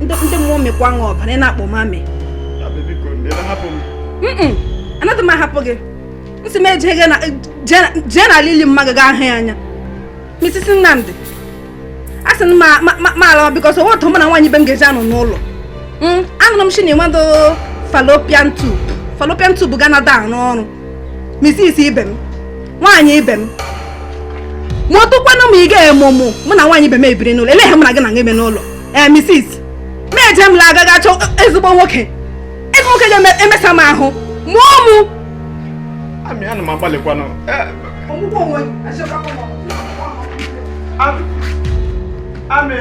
Ndị mmụọ mekwa ṅụ ọbara na-akpọ mami. Anaghị m ahapụ gị. Nsị m eje jee n'ala ili mma gị gaa hụ ya anya. Mrs. Nnamdi, a sị m ma alawa bikos otu mụ na nwaanyị ibe m ga-eji anọ n'ụlọ. Anụrụ m shi na ịnwado fallopian tube. Fallopian tube ga na-ada arụ ọrụ. Mrs. ibe m, nwaanyị ibe m. Ma otukwanụ m ị ga-eme ụmụ mụ na nwaanyị ibe m ebiri n'ụlọ. Eleghị m na gị na ebe n'ụlọ. Ee, Mrs. ma eje m la agaghị achọ ezigbo nwoke. Ezigbo nwoke ga-emesa m ahụ. Mụọ mụ. Amị, ana m agbalịkwanụ. Amị.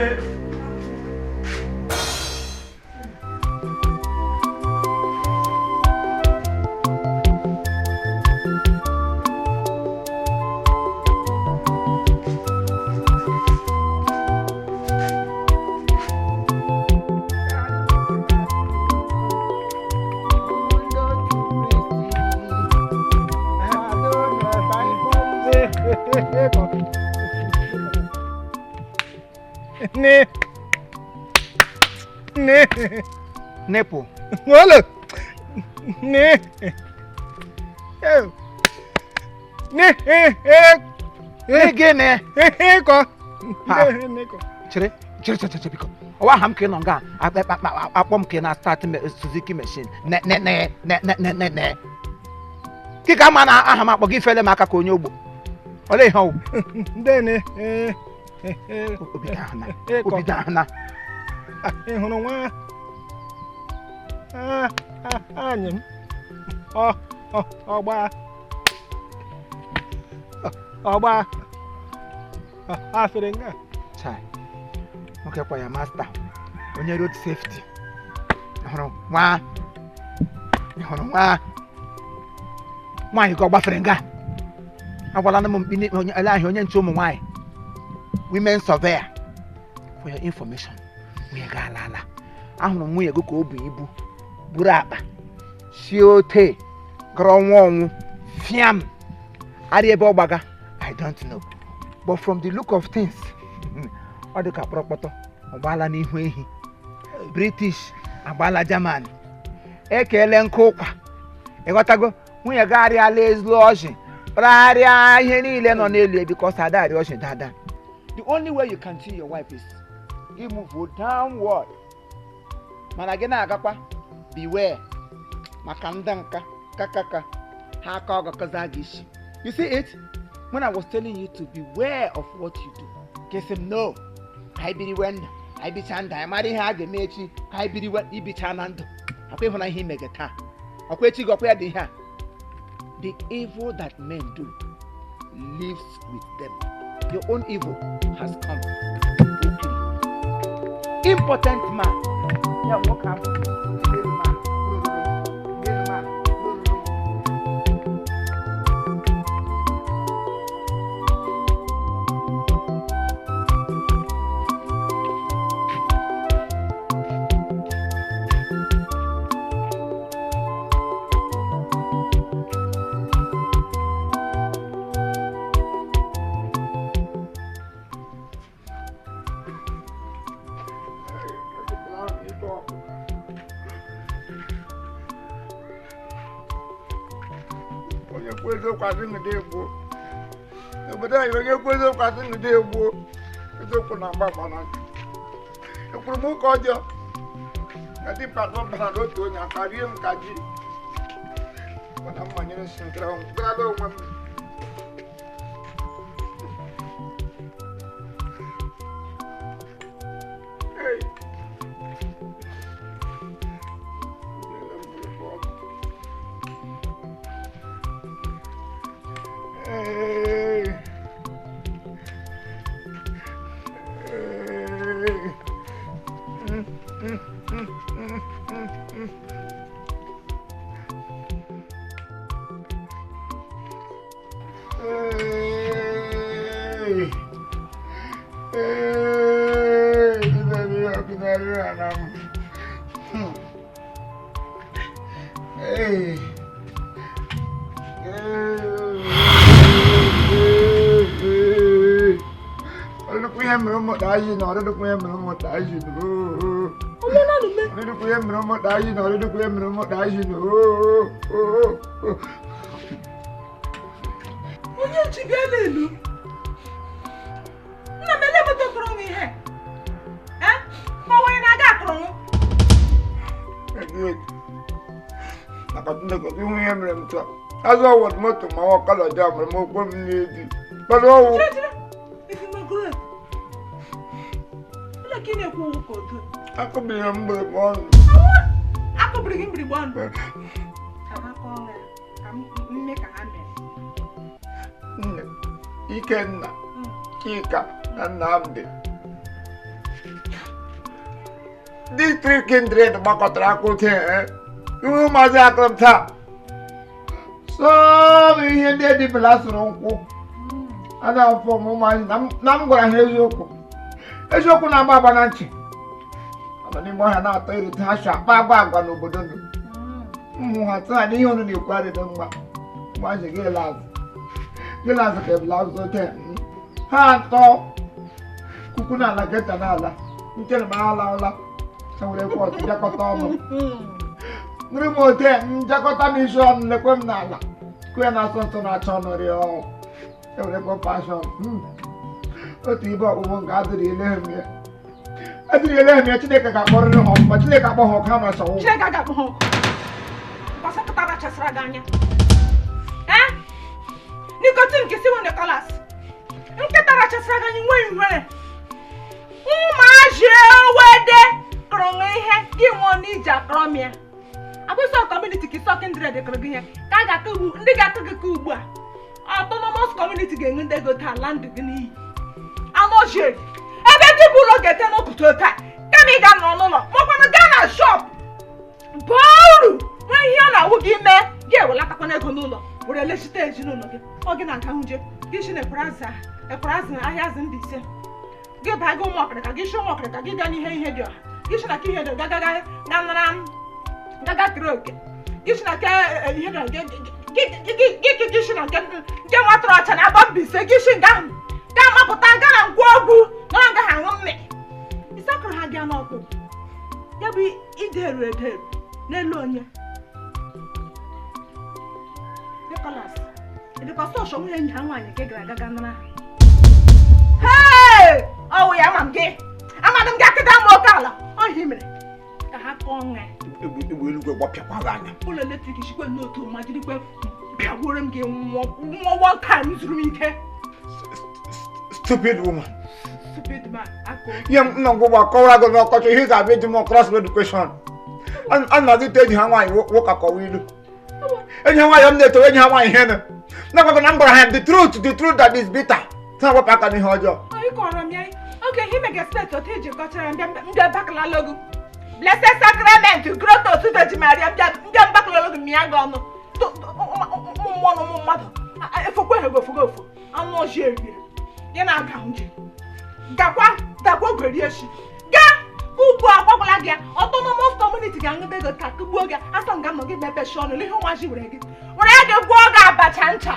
Ne. Ne. Nepo. Wala. Ne. Ne. Ne gene. Ko. Ne ko. Chere, chere, chere, biko. Owa ham ke no nga akpọ m ke na start Suzuki machine. Ne ne ne ne ne ne ne ne. Kika ma na aha m akpọ gị fele m aka ka onye ogbo. Ole ihe ọwụ. Ndene. Obi dahana. Ị hụrụ nwa anyị m ọgba ọgba afere nga. Chai. Nwoke kwa ya master. Onye road safety. Hụrụ nwa. Hụrụ nwa. Nwaanyị ka ọ gbafere nga. Agwala m mkpi onye ele ahịa onye nche ụmụ nwaanyị. Women surveyor. For your information, nwunye gị alaala. Ahụrụ m nwunye gị ka o bu ibu buru akpa sie ote gara ọnwụ ọnwụ fiam arị ebe ọ gbaga. I don't know, but from the look of things, ọ dị ka kpọrọkpọtọ ọ gbaala n'ihu ehi. British agbaala German, ekele nkụ ụkwa. Ịghọtago? Nwunye gị arịala ezigbo ọjị kparịa ihe niile nọ n'elu because ada arịa ọjị dada. The only way you can see your wife is you move downward. Mana gị na-agakwa, beware maka ndị nka kakaka ha aka ọgakọza gị isi. You see it? When I was telling you to beware of what you do, kesi m no. Ka anyị biriwe ndụ, anyị bichaa ndụ, anyị mara ihe a ga-eme echi, ka anyị biriwe ibicha na ndụ. Akwa ịhụna ihe ime gị taa. Ọkwa echi gị ọkwa ya dị ihe a. The evil that men do lives with them. Your own evil has come. Okay. Impotent man. Yeah, walk up. Man. Man. Obodo anyị onye kwu eziokwu asị ngide egbuo. Eziokwu na-agba agba na ntị. Ekwuru m ụka ọjọọ na dimkpa atọ bara n'otu onye aka rie m ka ji. Mana m manyere nsị nkere garala onwe m. Hey. Hey. Hey. Hey. Hey. Hey. Ọdụdụkwu ihe mere ụmụta anyị na ọdụdụkwu ihe mere ụmụta anyị na ọdụdụkwu ihe mere ụmụta anyị na ọdụdụkwu ihe mere ụmụta anyị na. Onye nchi bịa n'elu. Nna m elebụta kụrụ m ihe. Ma ọ nwere na-aga akụrụ m. Maka Chineke ihu ihe mere m taa. Azụ ọwụ moto ma ọ kala dị amara m okwu m n'ezi. Kpara ọwụ. Akụbiri m mgbịrịgba ọnụ. Akụbiri gị mgbịrịgba ọnụ? Ka ha kọọ ya, ka m mee ka ha mere. Nne, Ikenna, Chika na Nnamdi. These three kindred gbakọtara aka ote ihu ụmụazị akụrụ m taa. Sọọ ihe ndị edibela sụrụ nkwụ. A na-afọ m ụmụazị na m gwara ha eziokwu. Eziokwu na-agba agba na ntị. Ọ n'ime ọhịa na-atọ erute ha si akpa agwa agwa n'obodo nụ. Mmụ ha taa n'ihe ọnụ na-ekwu adịghị mma. Ụmụazị gị lazụ. Gị lazụ ka ebula azụ ote. Ha atọ kuku n'ala geta n'ala. Nchere m ala ụla. Ha were ekwe ọtụ bịakọta ọnụ. Nri m ote njakọta m isi ọnụ lekwe m n'ala. Kụ ya na-asọ nsọ na-achọ ọnụ rịọ. Ewerekwa pashọn. Otu ibe ọkpụkpụ nke adịrị ele m ya. Adịrị ele m ya Chineke ga-akpọrịrị ha ọkụ ma Chineke akpọ ha ọkụ ha ma chọwụ. Chineke ga-akpọ ha ọkụ. Mbọsị pụtara chasara gị anya. Nikotin nke siwo Nicholas. Nkịta rachasara gị anya nwee ihere. Ụmụazị ewede kụrụ m ihe gị nwụọ n'iji akọrọ m ya. Akwụsọ kọmuniti ka ịsọ kindred kụrụ gị ihe ka a ga-akụ ndị ga-akụ gị ka ugbu a. Autonomous community ga-enwe ndị ego taa ala ndụ gị n'iyi. Anụ ọchị ebe ndị bụ ụlọ ga-ete n'ụtụtụ taa kama ị ga nọ n'ụlọ makwanụ gaa na shọp baa uru nwee ihe ọ na-awụ gị mee gị ewelatakwana ego n'ụlọ were lechite ezinụlọ gị ọ gị na-aga hụje gị si na ekwere azụ ahịa azụ ndị ise gị baa gị ụmụ ọkịrịka gị si ụmụ ọkịrịka gị gaa n'ihe ihe dị ọha gị si na ka ihe dị gagaga ga nara gaga kere oke gị si na ka ihe dị ọha gị si na nke nwatụrụ ọcha na agba Mbaise gị si nga ahụ gaa mapụta gaa na ngwa ọgwụ nọrọ nga ha aṅụ mmiri ịsakụrụ ha gị n'ọkụ ya bụ ideru ederu n'elu onye Nicholas ịdịkwa sọsọ nwunye enyi ha nwaanyị ka ị gara aga nara ha. Hee! Ọwụ ya ama m gị amadụ m gị akịda ma oke ala ọhịa mere ka ha kọọ nwa Egbe eluigwe gbapịakwa gị anya. Ụlọ eletrik sikwe n'otu ma jirikwe bịagbuoro m gị nwụọ one time zuru m ike. Stupid woman. Stupid man. Ihe m nọ ngwụgba kọwara gị n'ọkọchị ihe ị ga-abịa eji m cross road question. A na-adịte enyi ha nwaanyị nwoke akọwa ilu. Enyi ha nwaanyị m na-eto enyi ha nwaanyị ihe nụ. Na-agwago na m gwara ha the truth that is bitter. Ha wepụ aka n'ihe ọjọọ. Ị kọrọ m ya. Oge ihe mega steeti otu eji kọchara mbịa bakalalogu. Blessed Sacrament Grotto Virgin Maria mbịa mbakalalogu mịa gị ọnụ. Ụmụ mmụọ na ụmụ mmadụ efokwe ha gofogo ofo. Anụ ọjọọ erie. Gị na-aga nje gakwa dakwa ogwe rie echi gaa ugbu a gwagwala gị autonomous community ga-aṅụta ego ka kụgbuo gị asọ nga nọ gị mepechi ọnụ n'ihe ụmụazị were gị were ya gị gwọọ gị abacha ncha.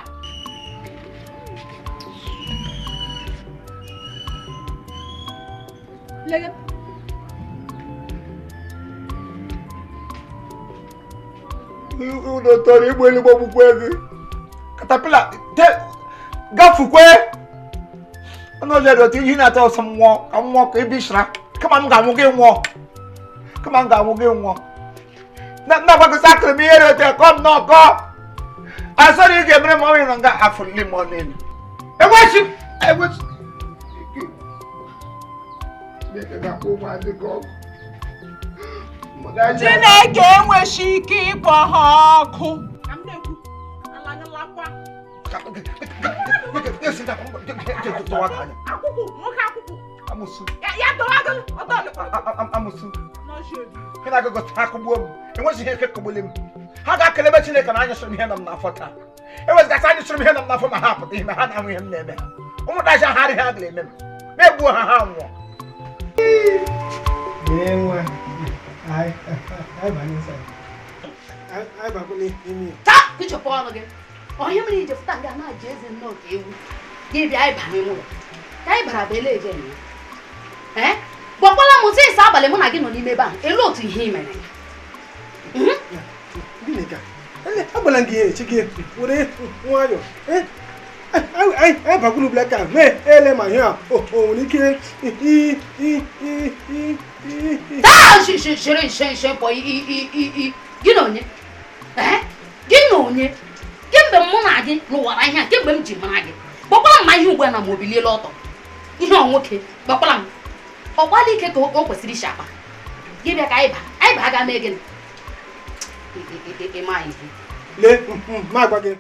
Ụlọ tọrọ igbu eluigwe gbukwe gị katapila gafukwe ọnụ ọzọ dị otu ihe na-atọ ọsọ mmụọ ka mmụọ ka ebishara kama m ga-anwụ gị nwụọ kama m ga-anwụ gị nwụọ na-agbagọsị akụrụ m ihe dị otu ekọ m n'ọkọ asọrọ ị ga-emere m ọnwụ nga afọ nle m ọnụ elu egwechi egwechi Chineke enweghị ike ịkpọ ha ọkụ. Ka m na-ekwu ala akwụkwụ nwoke akwụkwụ ya dọwa gị ọtọ amụsụ ha na-agụgọta akụgbuo m enweghị ihe ike kụgbuli m ha ga-akelebe Chineke na anyị sụrụ m ihe nọ m n'afọ taa ewezgasị anyị sụrụ m ihe nọ m n'afọ ma ha apụta ihe ha na-ahụ ihe m na-eme ha ụmụntachi ha adịghị ha ga-eme m ma egbuo ha ha nwụọ. Anyị bakwa n'ime ya. Taa kụchapụ ọnụ gị. Ọhịa mere ije fụta nga na-aji eze nnọọ ka ewu. Gị bịa anyị baa n'ime ụlọ. Ka anyị bara bụ ele eje nụ. Ee? Gwakwala m sị ịsa abalị mụ na gị nọ n'ime ebe ahụ. Ele otu ihe ị mere. Gịnị ka? Agbala m gị ihe echi gị were nwayọọ. Anyị bakwuru bụla ka mee ele ma ihe a o nwere ike i Taa shiri nshi nshi pọ i gị na onye? Ee? Gị na onye? Kemgbe mụ na gị lụwara ihe a, kemgbe m ji mara gị. Gbakwala m ma ihe ugbu a na m obiliela ọtọ. Ihe ọ nwoke, gbakwala m. Ọ gbala ike ka o kwesịrị isi akpa. Gị bịa ka anyị baa, anyị baa ga mee gịnị? Ị ma ihe. Lee, ma agwa gị.